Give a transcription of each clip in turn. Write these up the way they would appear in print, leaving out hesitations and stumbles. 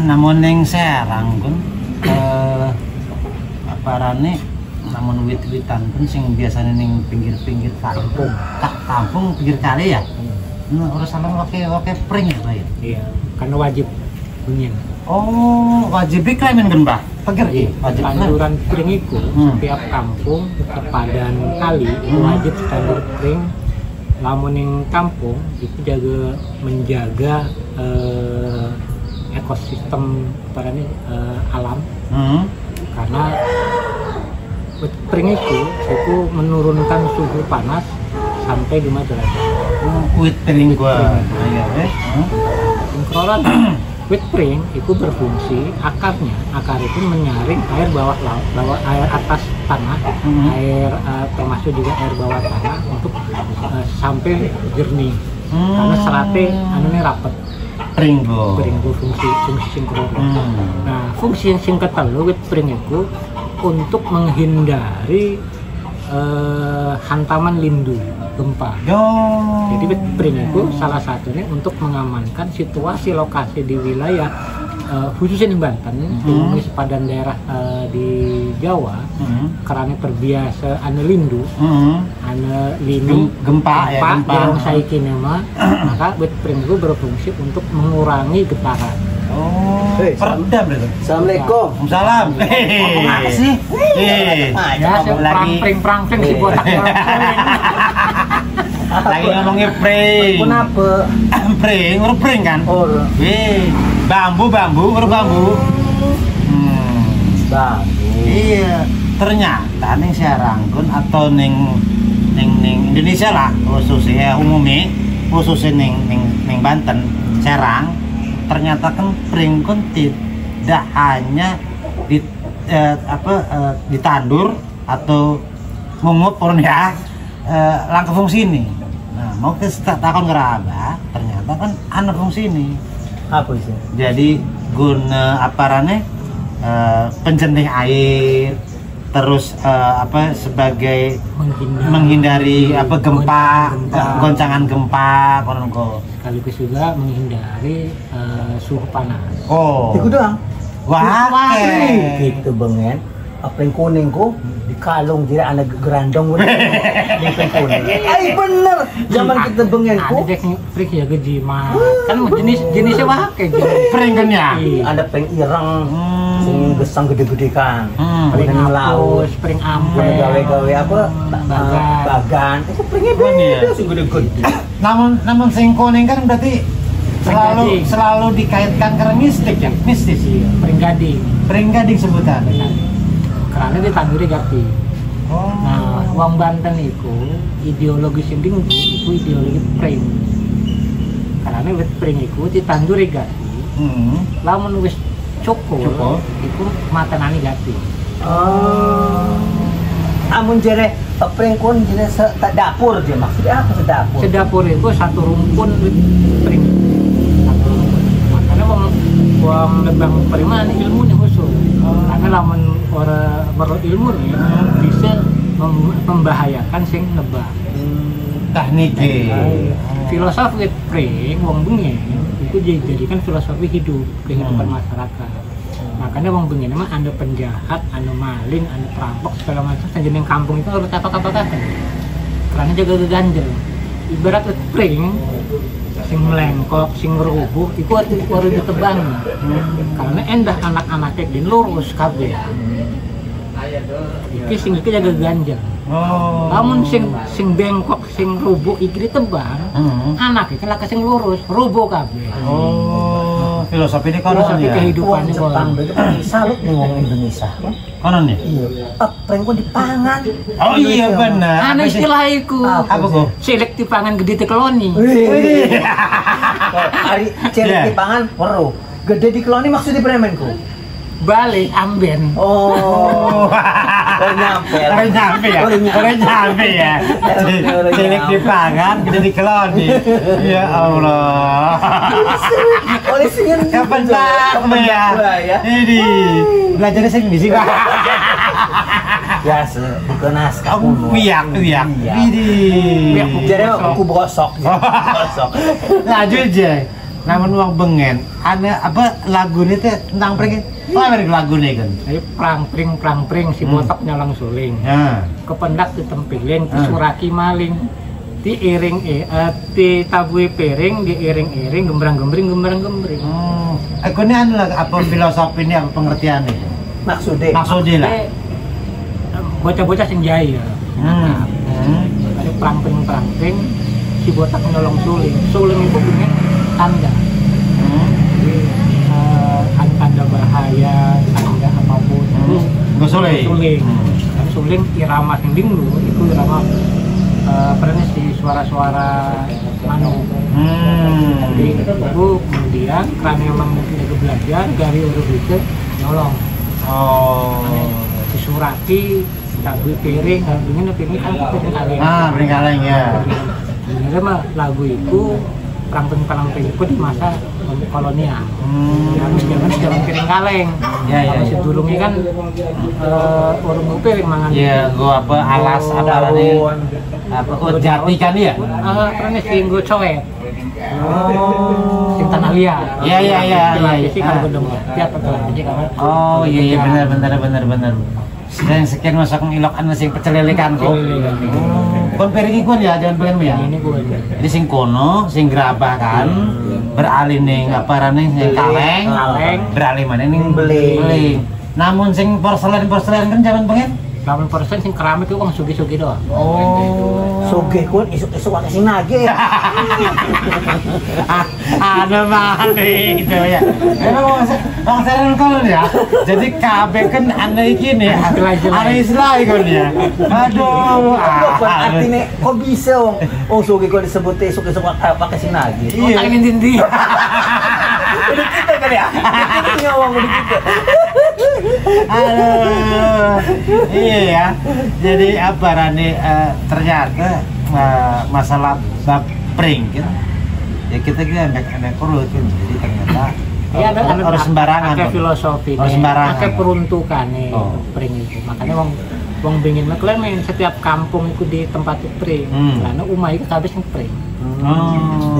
Namun ning Serang kun aparane namun wit-witan pun sing biasanya ning pinggir-pinggir kali. Kampung. Tak kampung pinggir kali ya. Nah, ora salah pakai pakai pring ya, Pak ya. Iya, karena wajib bengen. Oh, wajib klaim kan, Pak? Peger iki, wajib klaim. Tanduran pring iku setiap kampung sepadan kali wajib tandur pring. Lamun ning kampung itu jaga menjaga ekosistem apa ini, alam karena wit pring itu menurunkan suhu panas sampai 5 derajat. Oh, wit pring gua. Iya, wes. Sing wit pring itu berfungsi akarnya, akar itu menyaring air bawah laut, bawah air atas tanah, air termasuk juga air bawah tanah untuk sampai jernih. Karena serate anune rapet. Pring go. Pring ku fungsi fungsi sing keloro. Nah, fungsi sing ketelu wit pring itu untuk menghindari hantaman lindu gempa. Yo. Jadi wit pring itu salah satunya untuk mengamankan situasi lokasi di wilayah khususnya di Banten, di sepadan daerah di Jawa, karena terbiasa ane lindu, ane linu Gempa ya, gempa. Yang saiki mah, maka wit pring itu berfungsi untuk mengurangi getaran. Oh, Hei, peredam berarti. Assalamualaikum. Salam. Ngomong apa sih? Eh, Ya, lagi perang pring perang pring si botak. Lagi ngomongin pring. Kenapa? Pring, urut pring kan? Oh, Wih, bambu bambu, urut bambu. Bambu. Iya, ternyata ning Serang kun atau ning ning ning Indonesia lah khususnya umumnya khususnya ning ning ning Banten, Serang, ternyata kan pring kun tidak hanya di apa ditandur atau mungup pun ya langkah fungsi ini. Nah, mau ke takon ke Abah, ternyata kan ana fungsi ini. Apa sih? Jadi guna aparane penjernih air, terus apa sebagai menghindari, menghindari apa gempa, gempa. Goncangan gempa konon ko. Sekaligus juga menghindari suhu panas. Oh. Iku doang. Wah, Gitu bengen. Apa yang kuning ku di kalung jadi anak gerandong udah. Yang kuning. Ay bener. Zaman kita bengen ku Ada dek pring ya jimat. Kan jenis jenisnya wake jenis. Pring kan ya. Iya. Ada pring ireng sing gesang gede-gede kan. Pring Pring laut. apus, pring ampe. Gawe-gawe apa? Bagan. Bagan. Itu pringnya Oh, iya. beda sing gede-gede. Namun namun sing kuning kan berarti Pring selalu gading. Selalu dikaitkan karena mistik ya, mistis. Iya, pring gading. Pring gading sebutan. Karena ditanduri gati. Oh. Nah, wong Banten iku ideologi sing dinggo iku ideologi pring. Karena wit pring iku ditanduri gati, lamun wis cukul, Cukul. Iku matenani gati. Oh. Amun jere pring kun jere dapur je maksudnya apa sedapur? Sedapur itu satu rumpun wit pring. Satu rumpun. Makanya wong wong nebang pring mah ana ilmune khusus. Karena lamun ora perlu ilmu nih bisa membahayakan sing nebang. Teknik. Filosofi wit pring wong bengen itu dijadikan filosofi hidup kehidupan masyarakat. Makanya wong bengen mah ada penjahat, ada maling, ada perampok segala macam sajeneng kampung itu harus apa-apa karena jaga geganjel. Ibarat wit pring sing melengkok, sing rubuh, iku harus ditebang. Karena endah anak-anaknya din lurus kabeh. Iki sing iki jaga ganjel. Oh. Lamun sing sing bengkok, sing rubuh iki ditebang, anak iki laka sing lurus, rubuh kabeh. Oh, filosofi ini konon Filosofi ya. kehidupan Wong ini Jepang konon. itu kan salut nih wong Indonesia. Konon ya? Iya. Pring kun dipangan. Oh iya benar. Ana Apa sih? istilah iku. Apa kok? Cilik dipangan gede dikeloni. Wih. Ari cilik dipangan weruh. Gede dikeloni maksudnya premen ku. Balik amben. Oh. Baru nyampe. Baru nyampe ya. Baru nyampe. Baru nyampe ya. Baru Cilik nyampe. dipangan, gede dikeloni. Ya Allah. Oleh sing Kapan tak ya? ya. Ini belajarnya sing di sini. Ya, bukan naskah kuno. Wiyak, wiyak. Iya. Ini. Wiyak. Jadi buku brosok. Brosok. Lanjut aja. Namun wong bengen, ana apa lagune teh tentang pring? Oh, merek lagune kan. Jadi prang pring si botak nyolong suling. Heeh. Kependak ditempiling, disuraki maling. Diiring ditabui piring, diiring-iring, gembrang-gembring, gembrang-gembring. Aku ini anu lah, apa filosofi ini, apa pengertian itu? Maksudnya? Maksudnya lah. Bocah-bocah sing jahil. Ada prang-pring, si botak nyolong suling. Suling itu punya tanda. Jadi tanda bahaya, tanda apapun. Itu suling. Suling. Dan suling irama sing dinglu itu irama pernah si suara-suara manuk. Jadi itu kemudian karena memang mungkin itu belajar dari urut itu nyolong. Oh. Disuraki, tabu piring, dan ingin piring kan piring kaleng. Ah, piring kaleng ya. Sebenarnya mah lagu itu peramping-peramping itu di masa kolonial. Harus zaman piring kaleng. Ya, ya. Kalau sedurungnya kan urung piring mangan. Iya, gua apa alas apa nih? Apa oh, jati kan ya? Pernah sih gua coet. Oh. Sing tanah liat. Iya iya iya iya. Sih kalau belum tiap aja kan. Oh iya iya benar. Dan sekian masak ngilokan sing pecel lele kan kok. Kon piring iku ya jangan pengen ya. Ini gue. Jadi sing kono, sing gerabah kan beralih ning apa rane sing kaleng, beralih mana ning beling. Namun sing porselen kan zaman pengen 8% sing keramik itu wong sugih-sugih doang. Oh. Sugih kun isuk-isuk akeh sing nagih. Ada mane gitu ya. Memang wong seren kon ya. Jadi kabeh kan ana iki nih. Ana istilah iku ya. Aduh, artine kok bisa wong sugih kok disebut isuk-isuk akeh sing nagih. Iya. Utang ndi-ndi. Udah kita kan ya. Kita ngomong udah kita. Aduh. Iya ya. Jadi apa Rani ternyata masalah bab pring gitu. Ya kita kira ambek perlu kan. Jadi ternyata ya, ada harus sembarangan. Ada filosofi, harus sembarangan. Ada peruntukane pring itu. Makanya wong bingin main setiap kampung itu di tempat pring. Karena umah itu kabeh sing pring.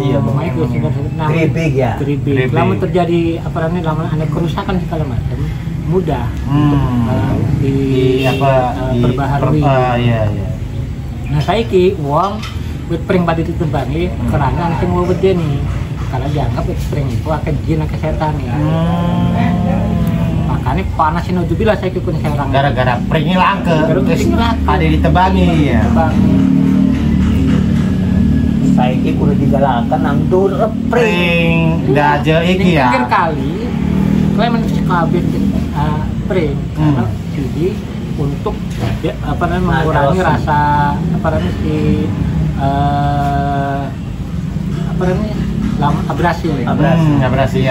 Iya, umah itu sing gribig ya. Gribig. Lamun terjadi apa namanya lamun ada kerusakan segala macam mudah untuk di apa perbaharui. Iya iya. Nah saiki wong wit pring pati ditebangi karena sing wedeni. Karena dianggap wit pring itu akeh jin akeh setan ya. Makanya panas naudzubillah saiki kun serang. Gara-gara pring langke terus ada ditebangi ya. Saiki kudu digalakan nang dur pring. Ndak aja iki ya. Pinggir kali klemen kabeh pring karena jadi untuk ya, apa namanya mengurangi rasa apa namanya si apa namanya abrasi ya abrasi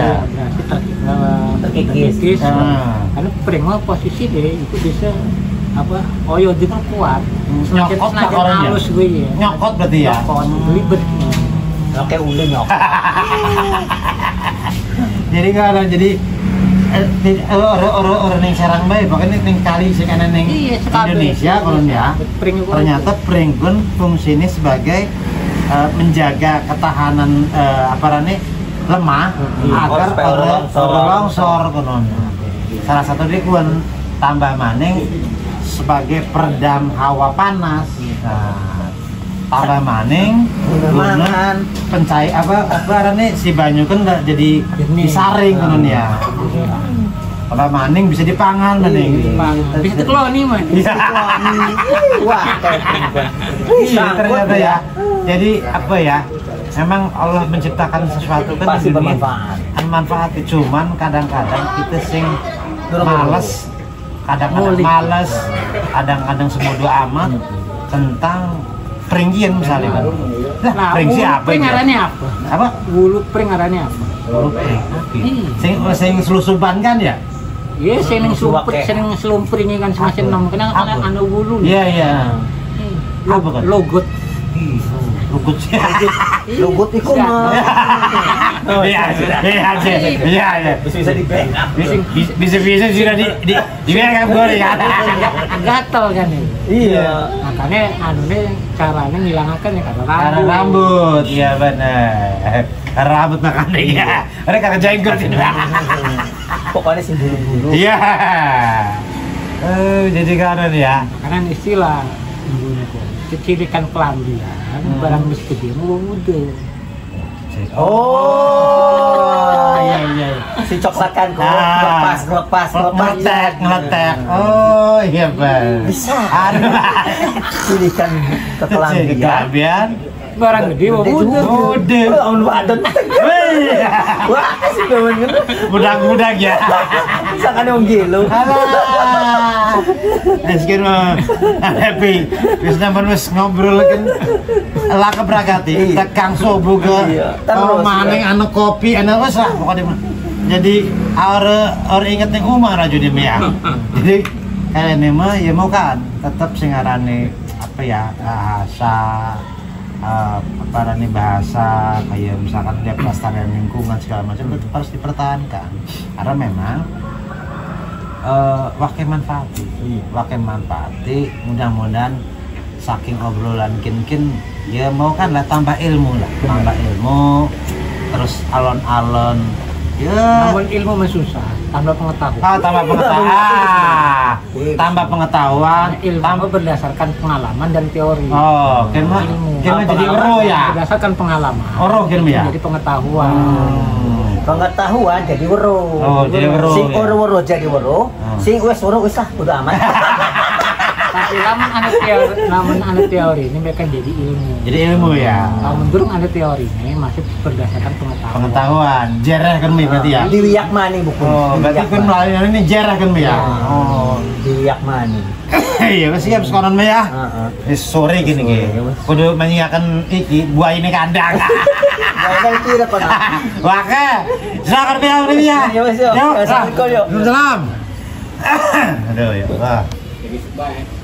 terkikis karena pring mah posisi deh itu bisa apa oyo dia kan kuat nyokot semakin halus gue ya nyokot berarti ya nyokot libet oke ule nyokot. Jadi kalau jadi orang ning Serang bae bahkan ning kali sing ana ning Indonesia kalau ya ternyata pring pun fungsinya sebagai menjaga ketahanan apa rane lemah agar ora longsor kono. Salah satu dia kuwi tambah maning sebagai peredam hawa panas. Nah, tambah maning guna pencair apa arane si banyu kan jadi disaring kono ya. Tambah maning bisa dipangan maning. Bisa dikloni mah. Wah, iya ternyata ya. Jadi apa ya? Memang Allah menciptakan sesuatu kan pasti bermanfaat. Manfaat cuman kadang-kadang kita sing males, kadang-kadang males, kadang-kadang semodo amat tentang peringgian misalnya kan. Lah, pring sih apa? Pring arane apa? Apa? Wulu pring arane apa? Wulu pring. Sing sing selusupan kan ya? Iya, sing ning slumpringe kan semakin nom kena ana wulu. Iya, iya. Apa kan? Logot. Logot. Logot iku mah. Iya, iya, iya, iya. Bisa di backup. Bisa sudah di backup gue ya. Gatel kan ini. Iya. Makanya anune caranya ngilangaken ya karena rambut. Karena rambut, iya benar. Rambut makan ya. Mereka jenggot ini. Pokoknya sing bulu-bulu. Iya. Jadi kanan ya. Makanan istilah ibu cecilikan kelambian, barang wis gede wong muda. Oh, iya. Si coksakan kok lepas ngeletek. Oh, iya, Bang. Bisa. Aduh. Cilikan kelambian. Barang gede wong muda. Oh, wadon. Wah, sih banget. Budak-budak ya. Misalkan wong gelo. Alah. Wis kan happy. Wis sampean wis ngobrol kan laka beragati tekang subuh ke terus maning anu kopi anu wis lah pokoknya. Jadi ora inget ning omah ra jadi ya. Jadi kayaknya mah ya mau kan tetep sing arane apa ya bahasa apa nih bahasa kayak misalkan dia pelestarian lingkungan segala macam itu harus dipertahankan karena memang wakil manfaati mudah-mudahan saking obrolan kin-kin ya mau kan lah tambah ilmu terus alon-alon ya namun ilmu mah susah tambah pengetahuan. Tambah pengetahuan. Tambah pengetahuan, ilmu tambah berdasarkan pengalaman dan teori. Oh, kira jadi ero ya. Berdasarkan pengalaman. Ero kira ya. Jadi pengetahuan. Pengetahuan jadi wero. Oh, jadi wero. Sing ora wero jadi wero, sing wis wero wis lah udah amat. Tapi lamun anu teori ini mereka jadi ilmu. Jadi ilmu ya. Lamun durung anu teori ini masih berdasarkan pengetahuan. Pengetahuan, jereh kan mi berarti ya. Diwiyak maning buku. Oh, berarti kan melalui ini jereh kan mi ya. Oh, diwiyak maning. Iya, wis siap sekonon mi ya. Heeh. Wis sore gini iki. Kudu menyiapkan iki buah ini kandang. Buah kira kono. Wah, silakan mi ya. Ya wis yo. Assalamualaikum yo. Salam. Aduh ya Allah. Jadi baik.